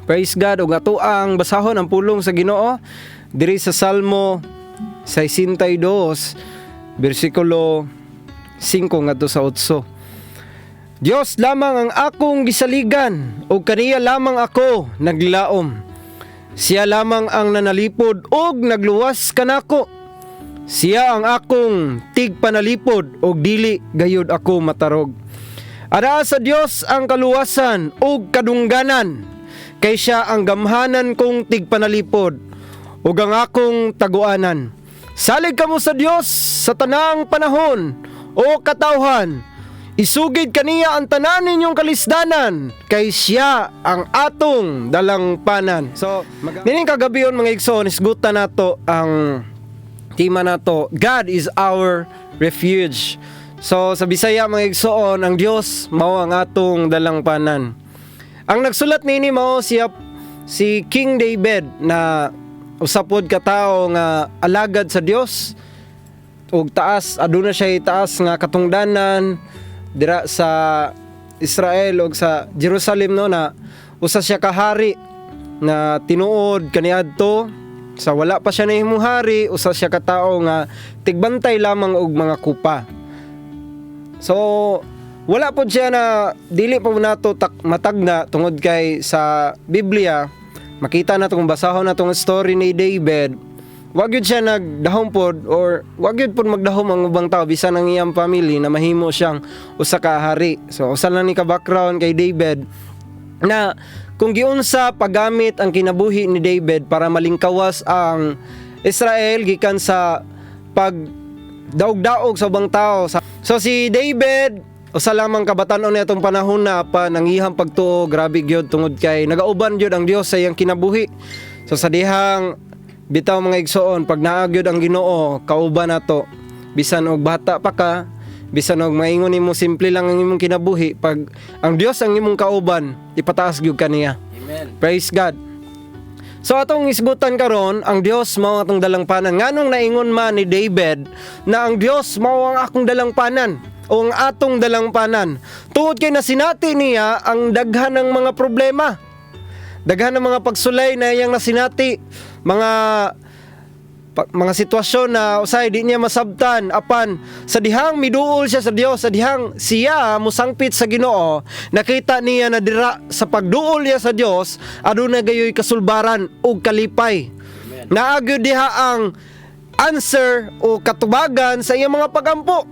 Praise God. Ug ato ang basahon ang pulong sa Ginoo diri sa Salmo 62 bersikulo 5 ngadto sa 8. Dios lamang ang akong gisaligan ug kaniya lamang ako naglaom. Siya lamang ang nanalipod ug nagluwas kanako. Siya ang akong tigpanalipod ug dili gayud ako matarog. Araa sa Dios ang kaluwasan ug kadungganan, kay siya ang gamhanan kong tigpanalipod ug ang akong taguanan. Salig kamo sa Dios sa tanang panahon, o katawhan. Isugid kaniya ang tanan ninyong kalisdanan, kay siya ang atong dalangpanan. So, nining kagabion, mga igsoon, isgutan nato ang tema nato, God is our refuge. So sa Bisaya, mga igsoon, ang Dios mao ang atong dalangpanan. Ang nagsulat nini mao siya si King David na usa pod ka tawo nga alagad sa Dios ug taas, aduna siya taas nga katungdanan dira sa Israel ug sa Jerusalem, no, na usa siya ka hari na tinuod kaniadto. Sa wala pa siya nahimong hari, usa siya ka tawo nga tigbantay lamang og mga kupa. So wala pod siya na dili pa nato matagna tungod kay sa Biblia makita na kung basahon na tong story ni David, wag yun siya nagdahom pod or wag yun pod magdahom ang ubang tao bisan ang iyang family na mahimo siyang usa ka hari. So usa lang ni ka background kay David na kung giunsa paggamit ang kinabuhi ni David para malingkawas ang Israel gikan sa pag daog-daog sa ubang tao. So si David, usa lamang ka batan-on niya atong panahon na pa nang iyang pagtuo, grabe gyud tungod kay nagauban gyud ang Dios sa iyang kinabuhi. So sa dihang bitaw, mga igsoon, pag naa gyud ang Ginoo kauban nato, bisan og bata pa ka, bisan og maingon nimo simple lang ang imong kinabuhi, pag ang Dios ang imong kauban, ipataas gyud ka niya. Amen. Praise God. So atong isgutan karon, ang Dios mao ang atong dalangpanan. Nganong naingon man ni David na ang Dios mao ang akong dalangpanan o ang atong dalangpanan? Tungod kay nasinati niya ang daghan ng mga problema. Daghan ng mga pagsulay na iyang nasinati, mga mga sitwasyon na usahay di niya masabtan, apan sa dihang miduol siya sa Dios, sa dihang siya musangpit sa Ginoo, nakita niya na dira sa pagduol niya sa Dios aduna gayoy kasulbaran ug kalipay. Naa gyud diha ang answer o katubagan sa iyang mga pagampo.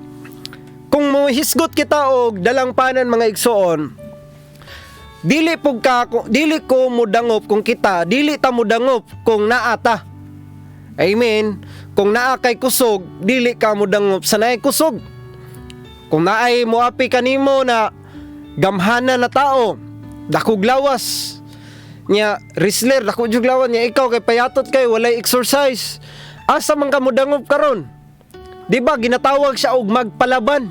Kung mohisgot kita og dalangpanan, mga igsoon, dili pug ka dili ko mudangop kung kita dili ta mudangop kung naa ta. Amen. Kung naa kay kusog, dili ka modangop sa naay kusog. Kung naay moapi kanimo na gamhana na tao, dakog lawas nya, wrestler, dako jud lawas niya, ikaw kay payatot kay walay exercise, asa man ka modangop karon? Di ba ginatawag siya og magpalaban?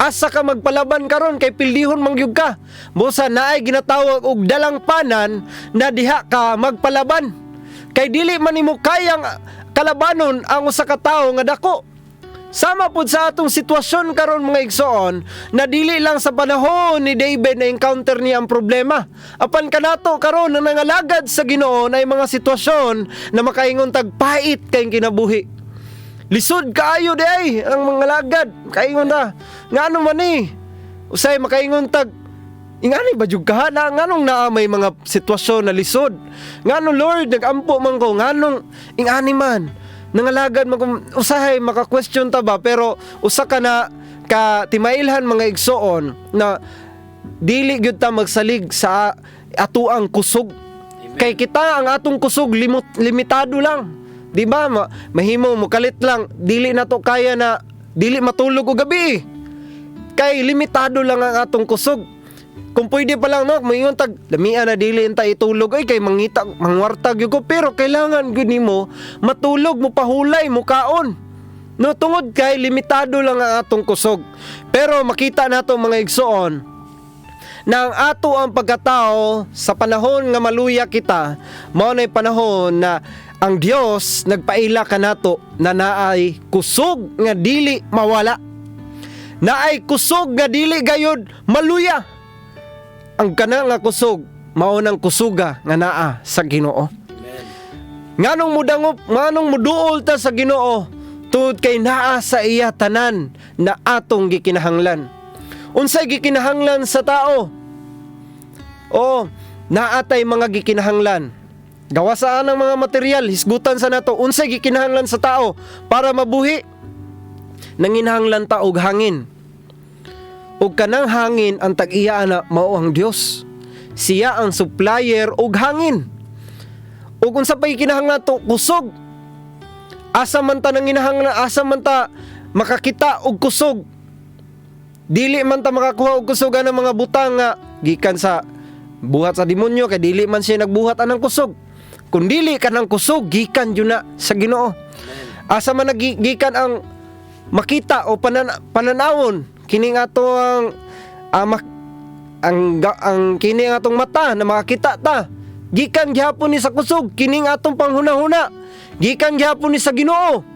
Asa ka magpalaban karon kay pildihon man gyud ka? Busa naay ginatawag og dalangpanan na diha ka magpalaban. Kay dili man nimo kayang kalabanon ang usa ka tawo nga dako. Sama pud sa atong sitwasyon karon, mga igsoon, na dili lang sa panahon ni David na encounter niya ang problema. Apan kanato karon na nangalagad sa Ginoo na mga sitwasyon na makaingon tag pait kay kinabuhi. Lisod kaayo di ay ang mga lagad. Makaingon ta. Ngano man ni? Usay makaingon tag ingani ba jud ka na nganong naa may mga sitwasyon na lisod? Ngano, Lord, nagampo man ko, nganong ingani man? Nangalagad man ko, usahay maka-question ta ba, pero usa ka na ka timailhan, mga igsoon, na dili gyud ta magsalig sa atuang kusog. Kay kita ang atong kusog limitado lang. Di ba? Mahimo mo kalit lang, dili na to kaya na dili matulog og gabi. Kay limitado lang ang atong kusog. Kung pwede pa lang, no, moingon tag lamian na dili ta itulog ay kay mangita mangwarta gyud ko, pero kailangan gyud nimo matulog, mo pahulay, mo kaon. No, tungod kay limitado lang ang atong kusog. Pero makita nato, mga igsoon, na ang ato ang pagkatao sa panahon nga maluya kita, mao na'y panahon na ang Dios nagpaila kanato na naay kusog nga dili mawala. Naay kusog nga dili gayod maluya. Ang kana nga kusog Mao nang kusuga nga naa sa Ginoo. Nganong mudangop, nganong muduol ta sa Ginoo? Tungod kay naa sa iya tanan na atong gikinahanglan. Unsay gikinahanglan sa tao? O naa tay mga gikinahanglan. Gawas sa anang mga material, hisgutan sa nato unsay gikinahanglan sa tao para mabuhi. Nanginahanglan ta og hangin. Ug kanang hangin, ang tag-iya ana mao ang Dios. Siya ang supplier og hangin. Ug unsa pa kinahanglan to? Kusog. Asa man ta nanginahanglan, asa man ta makakita og kusog? Dili man ta makakuha og kusog ang mga butang nga gikan sa buhat sa demonyo, kay dili man siya nagbuhat anang kusog. Kung dili kanang kusog gikan jud na sa Ginoo. Asa man nagikan ang makita o pananawon, kining ato ang ang kini ang atong mata na makakita ta? Gikan gihapon ni sa kusog. Kining atong panghunahuna, gikan gihapon ni sa Ginoo.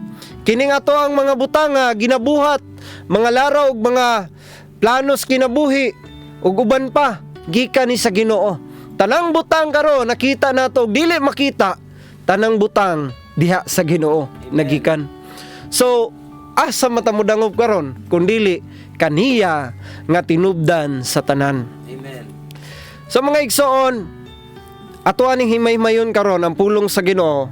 Kining ato ang mga butang nga ginabuhat, mga laraw ug mga planos kinabuhi ug uban pa, gikan ni sa Ginoo. Tanang butang karon nakita nato ug dili makita, tanang butang diha sa Ginoo nagikan. So asa man ta modangop karon kun dili kaniya nga tinubdan sa tanan? Amen. So mga igsoon, ato aning himaymayon karon ang pulong sa Ginoo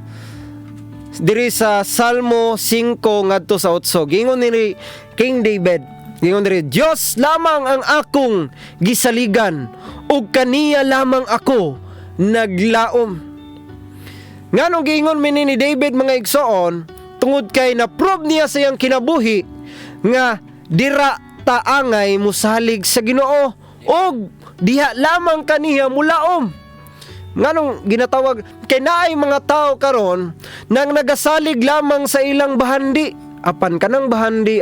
diri sa Salmo 5 ngadto sa 8. Gingon ni King David, gingon diri, "Dios lamang ang akong gisaligan ug kaniya lamang ako naglaom." Nganong giingon mini ni David, mga igsoon? Tungod kay na-prove niya sa iyang kinabuhi nga dira ta angay musalig sa Ginoo ug diha lamang kaniya mulaom. Nganong ginatawag? Kay naay mga tao karon nang nagasalig lamang sa ilang bahandi, apan kanang bahandi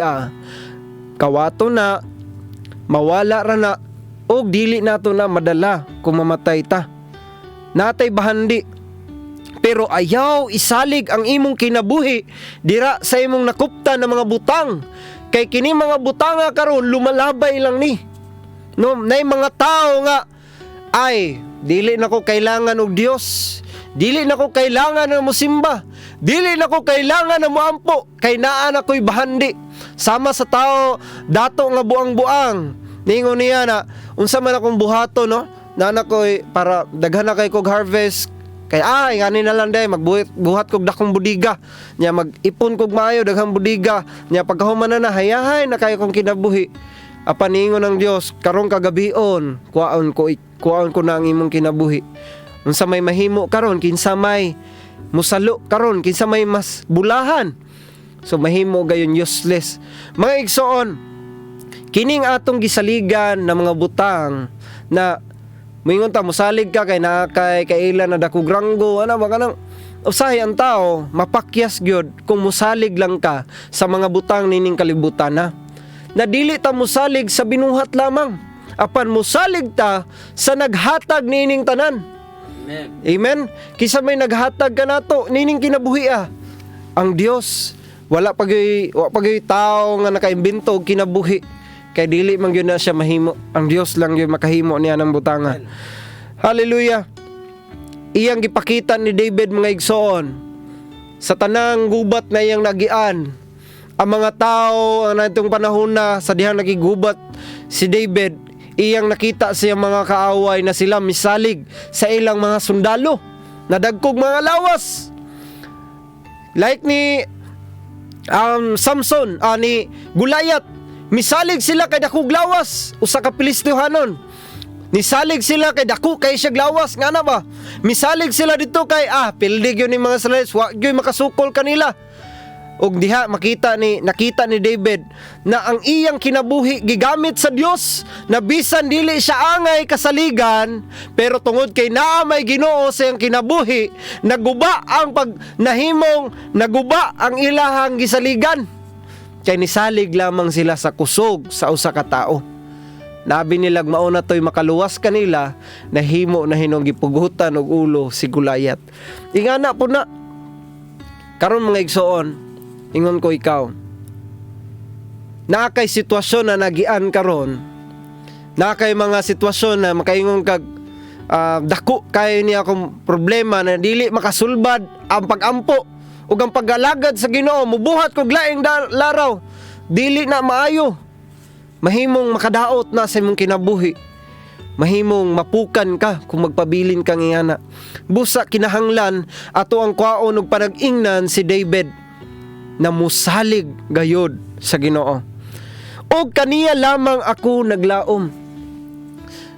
kawato na, mawala ra na og dili nato na madala kung mamatay ta. Natay bahandi, pero ayaw isalig ang imong kinabuhi dira sa imong nakupta na mga butang, kay kini mga butanga karon lumalabay lang ni, no? Nay mga tao nga, "Ay, dili nako kailangan og Dios, dili nako kailangan na mosimba, dili nako kailangan na moampo kay naa na ko'y bahandi." Sama sa tao dato nga buang-buang, ningon niya na, "Unsa man akong buhato, no, naa ko'y para daghan na kay kog harvest, kay ay ngani na lang day magbuhat buhat kog dakong budiga nya, mag-ipon kog maayo daghang budiga nya, pagkahuman na na hayahay na kayo kong kinabuhi." Apan niingon ng Dios, "Karong kagabion kuwaon ko na ang imong kinabuhi. Unsa may mahimo karon? Kinsa may musalo karon? Kinsa may mas bulahan?" So mahimo gayon useless. Mga igsoon, kining atong gisaligan na mga butang na moingon ta mosalig ka kay naa kay kaila na dakog ranggo, ana ba, kanang usahay ang tao mapakyas gyud kung mosalig lang ka sa mga butang nining kalibutan na na dili ta mosalig sa binuhat lamang, apan mosalig ta sa naghatag nining tanan. Amen. Amen. Kinsa may naghatag kanato nining kinabuhi ah? Ang Dios. Wala pa gyud tao nga nakaimbento og kinabuhi. Kay dili man gyud na siya mahimo. Ang Dios lang gyud makahimo niya ng butanga. Hallelujah. Iyang gipakita ni David, mga igsoon, sa tanang gubat na iyang nagian. Ang mga tao ang natong panahon na sa dihang nagigubat si David, iyang nakita sa iyang mga kaaway na sila misalig sa ilang mga sundalo nadagkog mga lawas. Like ni Samson, ni Gulayat, misalig sila kay dakog lawas, usa ka Filisteohanon. Nisalig sila kay dako kay siya lawas nga na ba? Misalig sila dito kay pildig yun ni mga Israelites, wa gyud makasukol kanila. Ug diha makita ni nakita ni David na ang iyang kinabuhi gigamit sa Dios, na bisan dili siya angay kasaligan, pero tungod kay naa may Ginoo sa iyang kinabuhi, naguba ang pag nahimong naguba ang ilahang gisaligan, kay nisalig lamang sila sa kusog sa usa ka tao. Nabi nilag mao na to'y makaluwas kanila, nahimo na hinong gipugutan og ulo si Gulayat. Ingana po na. Karon, mga igsoon, ingon ko, ikaw naa kay sitwasyon na nagian karon, naa kay mga sitwasyon na makaingon kag dako kayo niya akong problema na dili makasulbad ang pagampo ug ang pag-alagad sa Ginoo, mubuhat kog laing laraw, dili na maayo. Mahimong makadaot na sa imong kinabuhi, mahimong mapukan ka kung magpabilin kang ingana. Busa kinahanglan ato ang kwaon og panag-ingnan si David na musalig gayod sa Ginoo. Og kaniya lamang ako naglaom.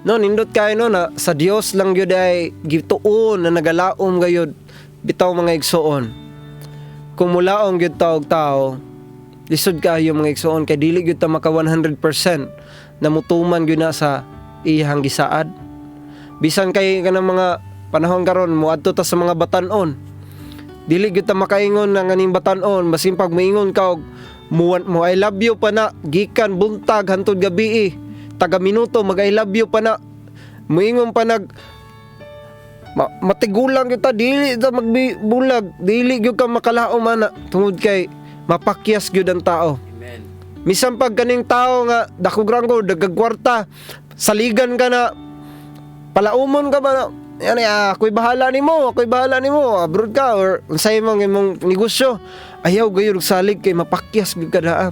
No, nindot kayo, no, na sa Dios lang gyud ay gituon na nagalaom gayud bitaw, mga igsoon. Kung mulaom gyud ta og tao, lisod kaayo, mga igsoon, kay dili gyud ta maka 100% na mutuman gyud na sa iyang gisaad. Bisan kay kanang mga panahon karon moadto ta sa mga batan-on, dili gyud ta makaingon nga nganing batan-on, basin pag moingon ka og mo "I love you" pa na gikan buntag hantod gabi, taga minuto mag "I love you" pa na, moingon pa nag matigulang kita, dili ta magbulag, dili gyud ka makalaom ana tungod kay mapakyas gyud ang tao. Amen. Misan pag kaning tao nga dakog ranggo, dagag kwarta, saligan ka na, palaumon ka ba na, yan ako'y bahala nimo, ako'y bahala nimo, abroad ka or unsay imong imong negosyo, ayaw gayud salig kay mapakyas gyud ka daa.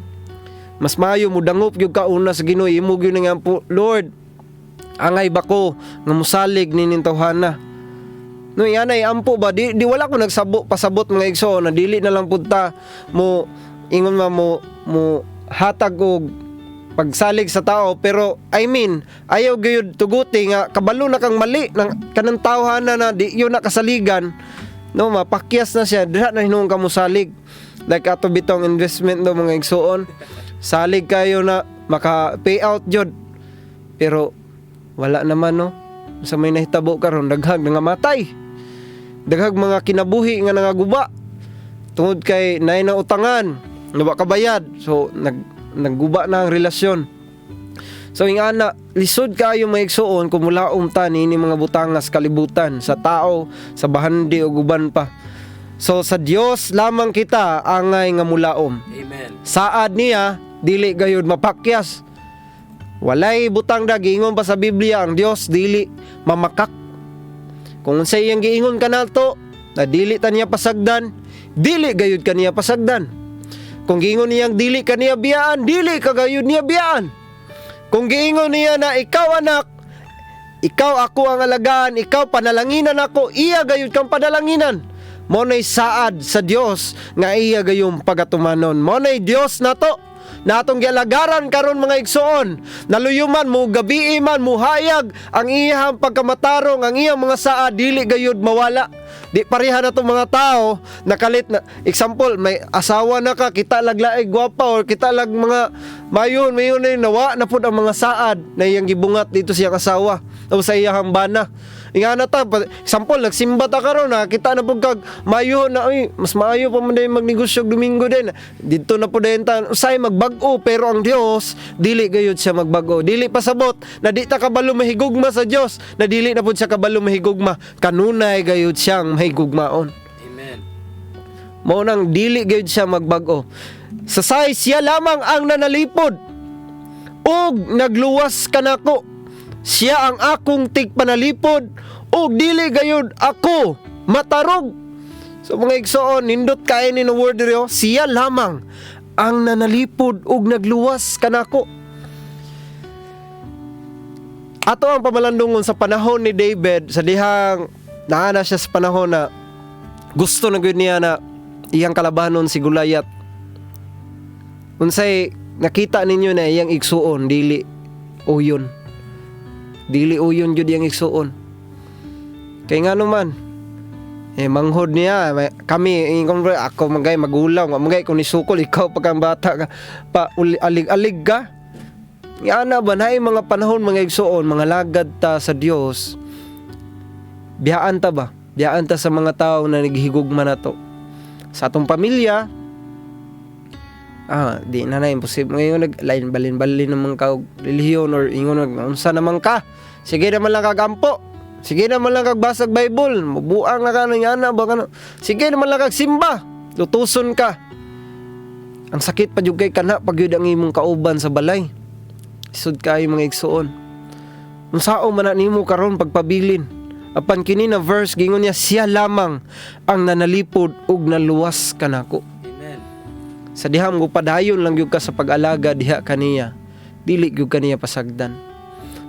Mas maayo mo dangop gyud ka una sa Ginoo, imo gyud nga po, "Lord, angay ba ko nga musalig nining tawhana?" No, yan ay ampo ba, di wala ko nagsabo pasabot, mga igsoon, na dili na lang punta mo ingon ma mo mo hatag og pagsalig sa tao, pero I mean, ayaw gyud tuguti nga kabalo na kang mali ng kanang tawhana na di yun nakasaligan, no, mapakyas na siya, diha na hinuon ka mosalig. Like ato bitong investment do, mga igsoon, salig kayo na maka payout jud, pero wala naman, no. Sa may nahitabo karon, daghag nangamatay, daghag mga kinabuhi nga nangaguba tungod kay naay na utangan na wa kabayad, so nagguba na ang relasyon. So ingana, lisod kaayo, mga igsoon, kung mulaom ta niini mga butangas kalibutan, sa tao, sa bahandi ug uban pa. So sa Dios lamang kita angay nga mulaom. Amen. Saad niya dili gayud mapakyas. Walay butang da, giingon pa sa Biblia, ang Dios dili mamakak. Kung unsay iyang giingon kanato na dili ta niya pasagdan, dili gayud kaniya pasagdan. Kung giingon niyang dili kaniya biyaan, dili ka gayud niya biyaan. Kung giingon niya na ikaw anak, ikaw ako ang alagaan, ikaw panalanginan ako, iya gayud kang panalanginan. Mo nay saad sa Dios nga iya gayong pagatumanon. Mo nay Dios nato na atong gialagaran karon, mga igsoon. Naluyuman mo gabii man muhayag ang iyang pagkamatarong, ang iyang mga saad dili gayud mawala. Di pareha na tong mga tao nakalit na example, may asawa na ka, kita lag laig gwapa or kita lag mga mayon mayon na nawa na pud ang mga saad na iyang gibungat dito siyang asawa o sa iyang bana. Ingana ta, example, nagsimba ta karon na kita na pud kag mayo na, uy, mas maayo pa man din magnegosyo og Domingo din. Dito na pud din ta usay magbag-o, pero ang Dios dili gayud siya magbag-o. Dili pasabot na di ta kabalo mahigugma sa Dios, na dili na pud siya kabalo mahigugma. Kanunay gayud siyang mahigugmaon. Amen. Mao nang dili gayud siya magbag-o. Sa size, siya lamang ang nanalipod ug nagluwas kanako. Siya ang akong tigpanalipod ug dili gayud ako matarog. So mga igsoon, nindot kaayo ni no word diri, oh. Siya lamang ang nanalipod ug nagluwas kanako. Ato ang pamalandungon sa panahon ni David, sa dihang naa na siya sa panahon na gusto na gyud niya na iyang kalabanon si Goliath. Unsay nakita ninyo na iyang igsuon dili uyon? Dili uyon jud iyang igsuon. Kay ngano man eh manghod niya kami ingon ako magay magulang, magay kung nisukol ikaw pag ang bata ka pa alig-alig ka. Yana ba naay mga panahon, mga igsuon, mga lagad ta sa Dios, biyaan ta ba? Biyaan ta sa mga tao na naghihigugma na to. Sa atong pamilya, di na na imposible. Ngayon, nag lain balin-balin naman ka og relihiyon or ingon nag unsa naman ka. Sige naman lang kagampo. Sige naman lang kag basag Bible. Mabuang na ka ng ana ba ka. Sige naman lang kag simba. Lutuson ka. Ang sakit pa jud kay kana pag yun ang imong kauban sa balay. Isod kayo, mga igsuon. Unsaon man na nimo karon pagpabilin? Apan kini na verse, gingon niya, siya lamang ang nanalipod ug naluwas kanako. Amen. Sa diha mo padayon lang gyud ka sa pag-alaga diha kaniya, dili gyud kaniya pasagdan.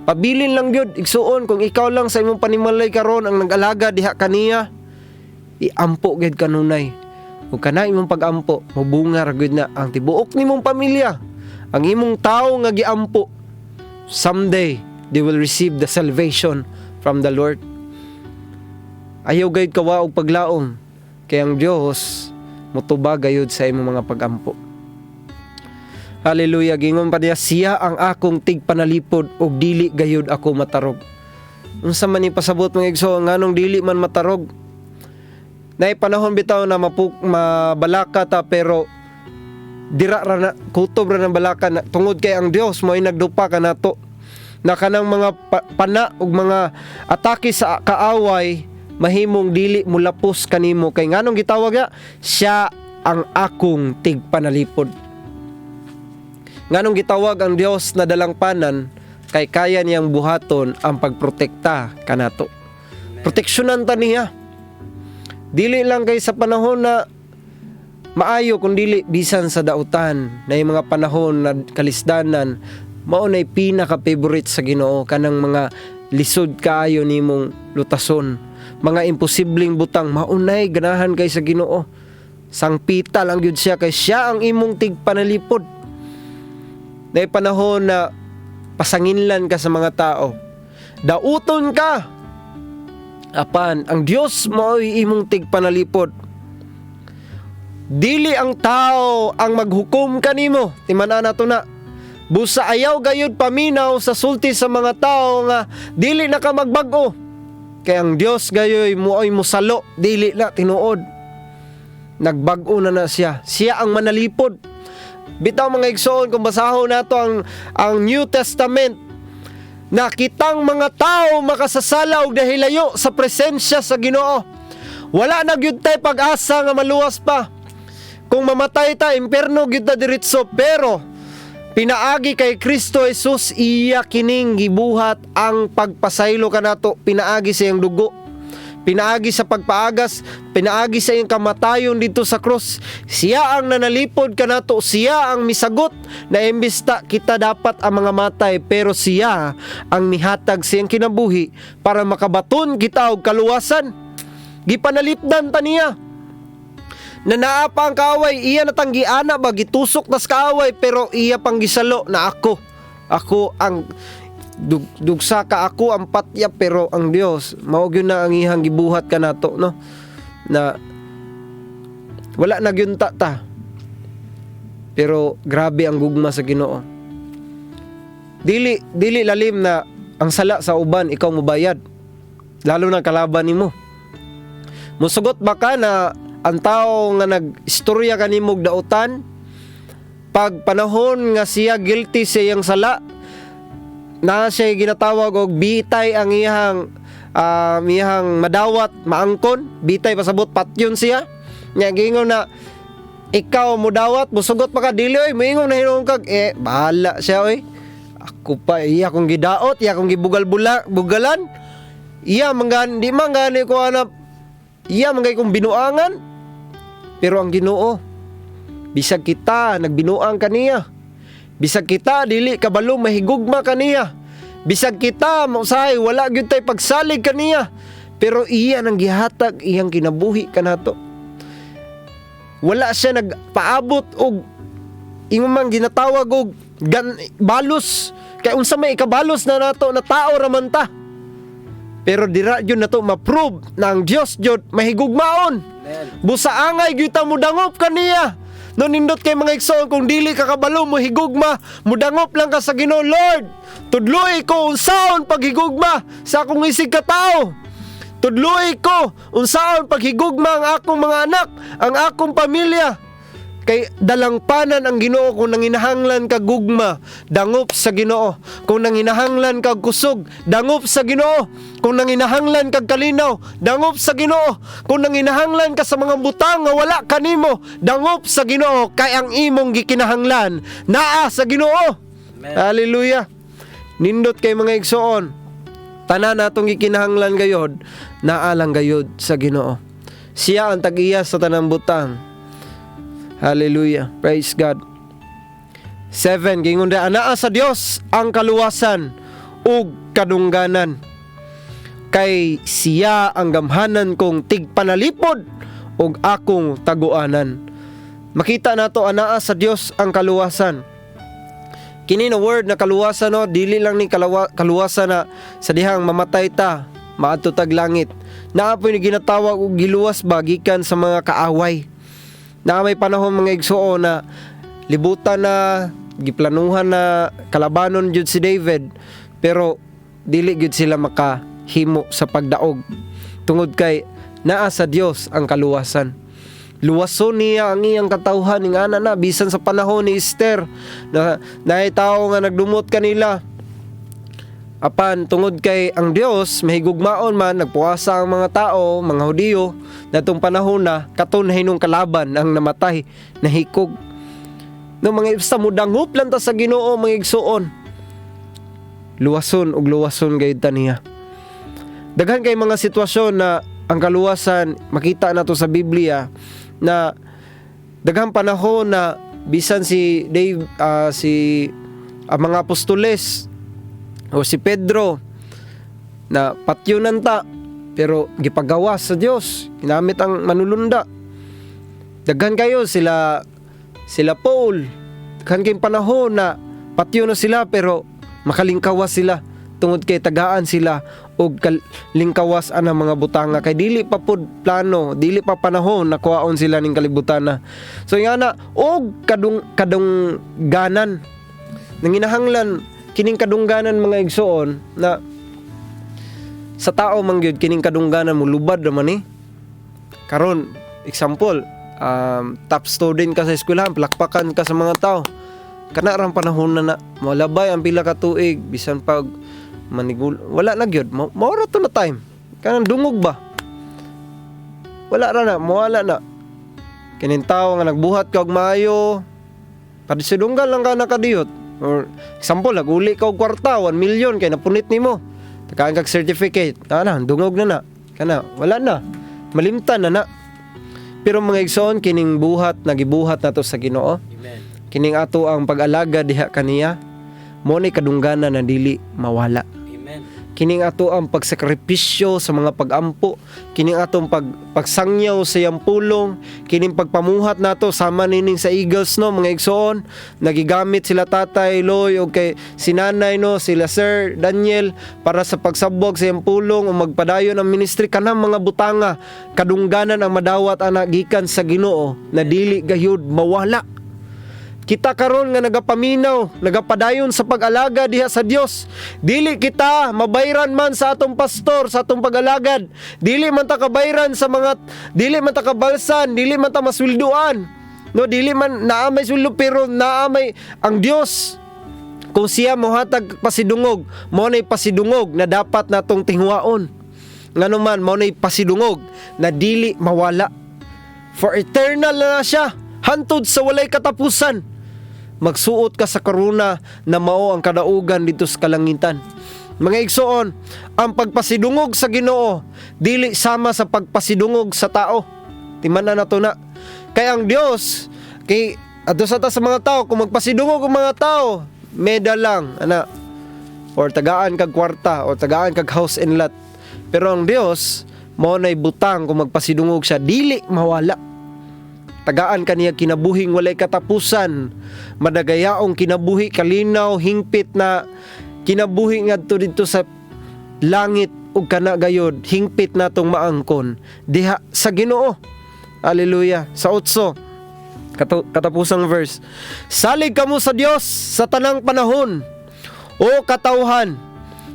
Pabilin lang gyud, igsuon, kung ikaw lang sa imong panimalay karon ang nag-alaga diha kaniya, iampo gyud kanunay. Ug kana imong pag-ampo, mobunga ra gyud na ang tibuok nimong pamilya, ang imong tawo nga giampo. Someday they will receive the salvation from the Lord. Ayaw gayud kawa og paglaom kay ang Dios motubag gayud sa imong mga pagampo. Hallelujah. Gingon pa niya, siya ang akong tigpanalipod ug dili gayud ako matarog. Unsa man ni pasabot, mga igsoon, nganong dili man matarog? Naay panahon bitaw na mabalaka ta, pero dira ra na, kutob ra ng balaka na, tungod kay ang Dios mo'y nagdupa kanato na kanang mga pana ug mga atake sa kaaway mahimong dili mulapos kanimo. Kay nganong gitawag niya siya ang akong tigpanalipod? Nganong gitawag ang Dios na dalangpanan? Kay kaya niyang buhaton ang pagprotekta kanato. Proteksyonan ta niya, dili lang kay sa panahon na maayo, kung dili bisan sa dautan na yung mga panahon na kalisdanan. Mao nay pinaka favorite sa Ginoo, kanang mga lisod kaayo nimong lutason, mga imposibleng butang. Mao nay ganahan kay sa Ginoo. Sangpita lang gyud siya kay siya ang imong tigpanalipod. Na panahon na pasanginlan ka sa mga tao, dauton ka, apan ang Dios mao'y imong tigpanalipod. Dili ang tao ang maghukom kanimo. Timan-a nato na. Busa ayaw gayud paminaw sa sulti sa mga tao nga dili na ka magbag-o. Kay ang Dios gayoy mo'y musalo, dili na tinuod. Nagbag-o na na siya. Siya ang manalipod. Bitaw, mga igsoon, kung basahon nato ang New Testament, na kitang mga tao makasasala og dahilayo sa presensya sa Ginoo. Wala na gyud tay pag-asa nga maluwas pa. Kung mamatay ta, impierno gyud ta diretso, pero pinaagi kay Kristo Jesus, iya kining gibuhat ang pagpasaylo kanato pinaagi sa iyang dugo. Pinaagi sa pagpaagas, pinaagi sa iyang kamatayon dito sa krus. Siya ang nanalipod kanato, siya ang misagot na imbis ta kita dapat ang mga matay, pero siya ang nihatag sa iyang kinabuhi para makabaton kita og kaluwasan. Gipanalipdan ta niya. Na naa pa ang kaaway, iya natang giana ba, gitusok tas kaaway, pero iya pang gisalo na ako. Ako ang dugsa ka, ako ang patya, pero ang Dios mao gyud na ang iyang gibuhat kanato, no, na wala na gyud ta, pero grabe ang gugma sa Ginoo. Dili dili lalim na ang sala sa uban ikaw mobayad, lalo na kalaban nimo. Musugot ba ka na ang tao nga nag-istorya kanimo og dautan, pag panahon nga siya guilty sa iyang sala na siya ginatawag og bitay ang iyang madawat, maangkon, bitay pasabot patyon siya nya, giingon na ikaw mo dawat, musugot pa ka? Dili oy, moingon na hinuon kag eh bahala siya oy, ako pa iya kong gidaot, iya kong gibugal bula, bugalan, iya man di man gani ko anap, iya man kay kong binuangan. Pero ang Ginoo, bisag kita nagbinuang kaniya, bisag kita dili kabalo mahigugma kaniya, bisag kita mausahay wala gyud tay pagsalig kaniya, pero iya nang gihatag iyang kinabuhi kanato. Wala siya nagpaabot og imo man ginatawag og balos, kay unsa may ikabalos na nato na tao ra man ta? Pero dira gyud nato ma-prove na ang Dios jud mahigugmaon. Amen. Busa angay gyud ta mudangop kaniya. No, nindot kay, mga igsoon, kung dili ka kabalo mo higugma, mudangop lang ka sa Ginoo. Lord, tudloi ko unsaon paghigugma sa akong isig ka tao. Tudloi ko unsaon paghigugma ang akong mga anak, ang akong pamilya. Kay dalangpanan ang Ginoo. Kung nanginahanglan ka gugma, dangop sa Ginoo. Kung nanginahanglan kag kusog, dangop sa Ginoo. Kung nanginahanglan kag kalinaw, dangop sa Ginoo. Kung nanginahanglan ka sa mga butang nga wala kanimo, dangop sa Ginoo, kay ang imong gikinahanglan naa sa Ginoo. Amen. Hallelujah. Nindot kay, mga igsoon. Tanan natong gikinahanglan gayod naa lang gayod sa Ginoo. Siya ang tag-iya sa tanang butang. Hallelujah. Praise God. 7. Gingon da, anaa sa Dios ang kaluwasan ug kadungganan. Kay siya ang gamhanan kong tigpanalipod ug akong taguanan. Makita nato, anaa sa Dios ang kaluwasan. Kini na word na kaluwasan, no, dili lang ni kaluwasan na sa dihang mamatay ta, maadto tag langit. Naa poy ni ginatawag og giluwas ba gikan sa mga kaaway. Naa may panahon, mga igsuon, na libutan na, giplanuhan na kalabanon jud si David, pero dili gyud sila makahimo sa pagdaog tungod kay naa sa Dios ang kaluwasan. Luwason niya ang iyang katawhan ning ana na bisan sa panahon ni Esther na naay tawo nga nagdumot kanila. Apan tungod kay ang Dios mahigugmaon man, nagpuasa ang mga tao, mga Hudiyo natong panahon na katon hinong kalaban ang namatay, nahikog. No, mga ibsa, mudangop lang ta sa Ginoo, mga igsuon. Luwason ug luwason gayud ta niya. Daghan kay mga sitwasyon na ang kaluwasan makita nato sa Biblia na daghang panahon na bisan si Dave, si ang mga apostoles o si Pedro na patyonan ta, pero gipagawas sa Dios, ginamit ang manulunda. Daghan kayo sila sila Paul, daghan kayong panahon na patyo na sila, pero makalingkawas sila tungod kay tagaan sila og lingkawas anang mga butanga kay dili pa pud plano, dili pa panahon na kuhaon sila ning kalibutan na. So nga na og kadungganan, nanginahanglan kining kadungganan, mga igsuon, na sa tao man gyud kining kadungganan mulubad naman ni. Karon, example, top student ka sa eskwelahan, palakpakan ka sa mga tao. Kana rang panahon na na malabay ang pila ka tuig, bisan pag manigul, wala na gyud, mao ra to na time, kanang dungog ba, wala ra na, mawala na kining tawo nga nagbuhat ka og maayo, padisidunggan lang ka nakadiyot. Or example, naguli ka og kwarta, 1 million, kay napunit nimo, tagaan kag certificate ana, dungog na na kana, wala na, malimtan na na. Pero mga igsoon, kining buhat na gibuhat nato sa Ginoo, Amen. Kining ato ang pag-alaga diha kaniya, mo ni kadungganan na dili mawala. Amen. Kining ato ang pagsakripisyo sa mga pagampo, kining atong pagsangyaw sa iyang pulong, kining pagpamuhat nato sama nining sa Eagles, no, mga igsoon, nagigamit sila Tatay Loy o kay si Nanay, no, sila Sir Daniel para sa pagsabwag sa iyang pulong o magpadayon ang ministry. Kanang mga butanga, kadungganan ang madawat ana gikan sa Ginoo na dili gayud mawala. Kita karon nga nagapaminaw, nagapadayon sa pag-alaga diha sa Dios. Dili kita mabayran man sa atong pastor sa atong pag-alagad. Dili man ta kabayran sa mga, dili man ta kabalsan, dili man ta masweldoan. No, dili man naa may sweldo, pero naa may ang Dios. Kung siya mohatag pasidungog, mao nay pasidungog na dapat natong tinguhaon. Ngano man, mao nay pasidungog na dili mawala. For eternal na siya, hantod sa walay katapusan. Magsuot ka sa korona na mao ang kadaugan dito sa kalangitan. Mga igsoon, ang pagpasidungog sa Ginoo dili sama sa pagpasidungog sa tao. Timan-an nato na. Kay ang Dios, kay adto sa ta sa mga tao, kung magpasidungog ang mga tao, medal lang ana, or tagaan kag kwarta, or tagaan kag house and lot. Pero ang Dios, mao nay butang kung magpasidungog siya dili mawala. Tagaan kaniya kinabuhing walay katapusan, madagayaong kinabuhi, kalinaw, hingpit na kinabuhi ngadto didto sa langit, ug kana gayod hingpit natong maangkon diha sa Ginoo. Hallelujah. Sa 8, katapusang verse. Salig kamo sa Dios sa tanang panahon. O katawhan,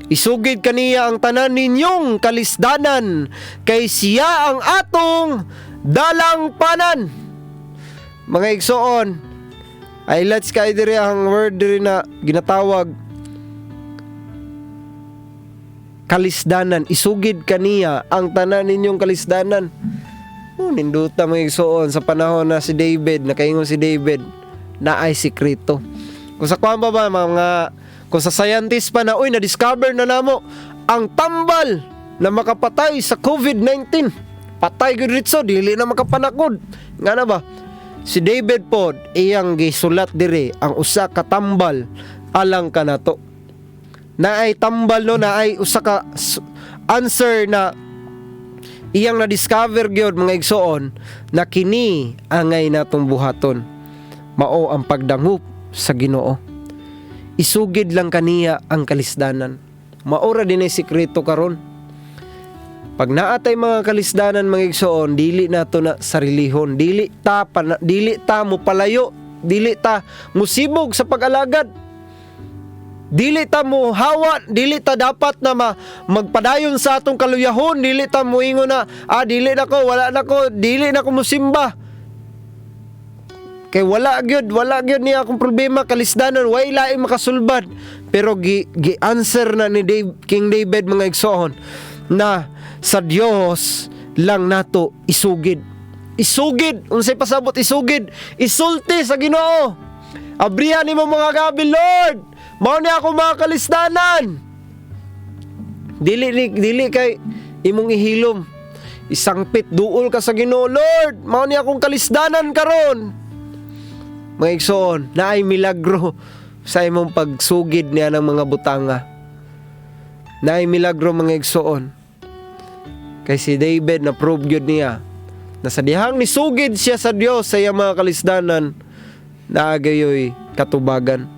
isugid kaniya ang tanan ninyong kalisdanan, kay siya ang atong dalangpanan. Mga igsoon, highlights kay diri ang word diri na ginatawag kalisdanan. Isugid kaniya ang tanan ninyong kalisdanan. Oh, ninduta, mga igsoon, sa panahon na si David, nakaingon si David, na ay sikreto. Kung sa kuwan pa ba, mga, kung sa scientist pa na, uy, na-discover na namo Ang tambal na makapatay sa COVID-19. Patay gyud ritso, dili na makapanakod. Nga na ba? Si David pod iyang gisulat diri ang usa ka tambal alang kanato. Naay tambal, no, naay usa ka answer na iyang na-discover gyud, mga igsoon, na kini angay natong buhaton. Mao ang pagdangop sa Ginoo. Isugid lang kaniya ang kalisdanan. Mao ra din ay sikreto karon. Pag naatay mga kalisdanan, mga igsoon, dili nato na sarilihon, dili ta mo palayo, dili ta musibog sa pag-alagad. Dili ta mo hawa, dili ta dapat na magpadayon sa atong kaluyahon, dili ta moingon na dili na ko, wala na ko, dili na ko musimba. Kay wala gyud niya akong problema kalisdanan, way laing makasulbad. Pero gi answer na ni King David, mga igsoon, na sa Dios lang nato isugid. Isugid, unsay pasabot isugid? Isulti sa Ginoo. Abrihan nimo mga gabi, Lord. Mao ni ako mga kalisdanan. Dili kay imong ihilom. Isangpit, duol ka sa Ginoo, Lord. Mao ni akong kalisdanan karon. Mga igsoon, naay milagro sa imong pagsugid niya ng mga butanga. Naay milagro, mga igsoon. Kay si David na prove gyud niya na sa dihang nisugid siya sa Dios sa iyang mga kalisdanan, naagayoy katubagan.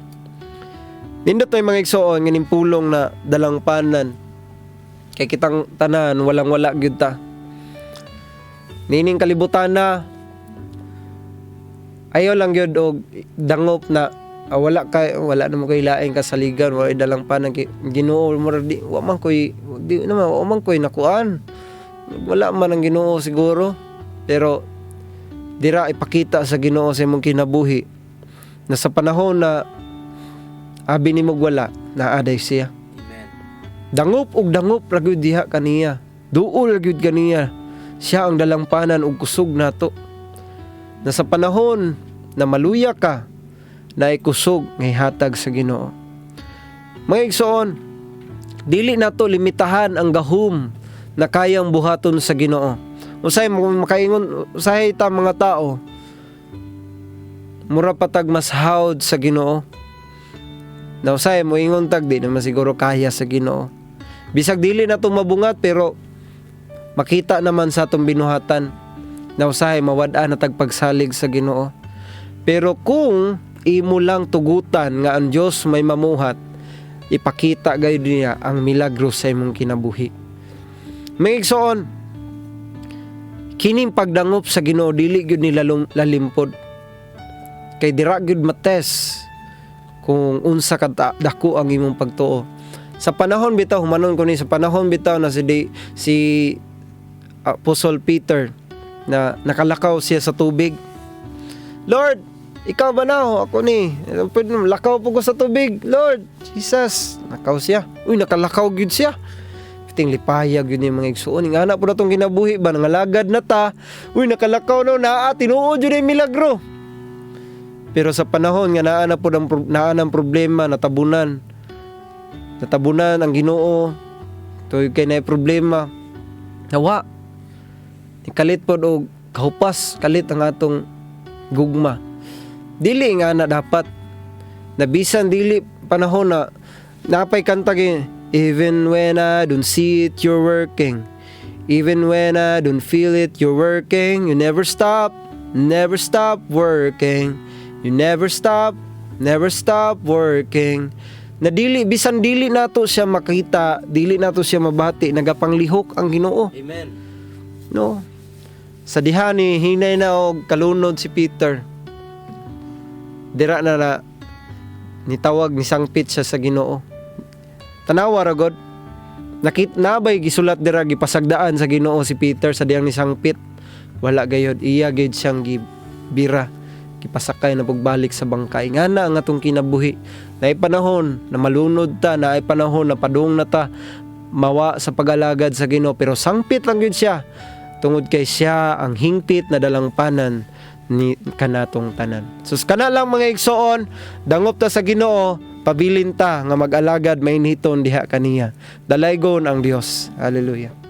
Nindot na mga igsoon nganing pulong na dalangpanan. Kay kitang tanan, walang wala gyud ta. Nining kalibutan na ayaw lang gyud og dangop na wala kay wala namo kay laing kasaligan, wala dalangpanan kay Ginoo, mura di wa man koy di naman wa man koy nakuan, wala man ang Ginoo siguro. Pero dira ipakita sa Ginoo sa imong kinabuhi na sa panahon na abi nimo wala, naa day siya. Amen. Dangop og dangop ra gyud diha kaniya, duol ra gyud kaniya. Siya ang dalangpanan ug kusog nato na sa panahon na maluya ka, na kusog nga ihatag sa Ginoo. Mga igsoon, dili nato limitahan ang gahum na kayang buhaton sa Ginoo. Usay makaingon usahay ta mga tao, mura patag mas hawd sa Ginoo. Na usay moingon tag di naman siguro kaya sa Ginoo. Bisag dili na to mabungat, pero makita naman sa atong binuhatan na usahay mawad-an na tag pagsalig sa Ginoo. Pero kung imo lang tugutan nga ang Dios may mamuhat, ipakita gayud niya ang milagro sa imong kinabuhi. Mga igsoon, kining pagdangop sa Ginoo dili gyud nila lalimpod. Kay dira gyud mates kung unsa ka dako ang imong pagtuo. Sa panahon bitaw, humanon ko ni sa panahon bitaw na si Apostle Peter na nakalakaw siya sa tubig. "Lord, ikaw ba na? Ako ni. Pwede naman, lakaw po ko sa tubig. Lord, Jesus." Lakaw siya. Uy, nakalakaw gyud siya. Piting lipayag yun yung mga igsuon. Nga na po na itong kinabuhi ba? Nangalagad na ta. Uy, nakalakaw no. Naa, tinuod yun yung milagro. Pero sa panahon nga naa na po ang, naa ng problema, natabunan. Natabunan ang Ginoo. Tuig kay na problema. Nawa. Kalit pod og kahupas, kalit ang atong gugma. Dili nga na dapat na bisan dili panahon na napay kanta gi, "Even when I don't see it, you're working. Even when I don't feel it, you're working. You never stop, never stop working. You never stop, never stop working." Na dili bisan dili nato siya makita, dili nato siya mabati, nagapanglihok ang Ginoo. Amen. No. Sa diha ni hinay na og kalunod si Peter. Dira na na nitawag, ni sangpit siya sa Ginoo. Tanawa ra god. Nakit nabay gisulat dira gipasagdaan sa Ginoo si Peter sa dihang ni sangpit? Wala gayod, iya gayud siyang gibira. Gipasakay na pagbalik sa bangkay. Nga na ang atong kinabuhi. Naay panahon na malunod ta, naay panahon na padung na ta mawa sa pag-alagad sa Ginoo, pero sangpit lang gyud siya tungod kay siya ang hingpit na dalangpanan ni kanatong tanan. So kana lang, mga igsoon, dangop ta sa Ginoo. Pabilin ta nga mag-alagad mainhiton diha kaniya. Dalaygon ang Dios. Hallelujah.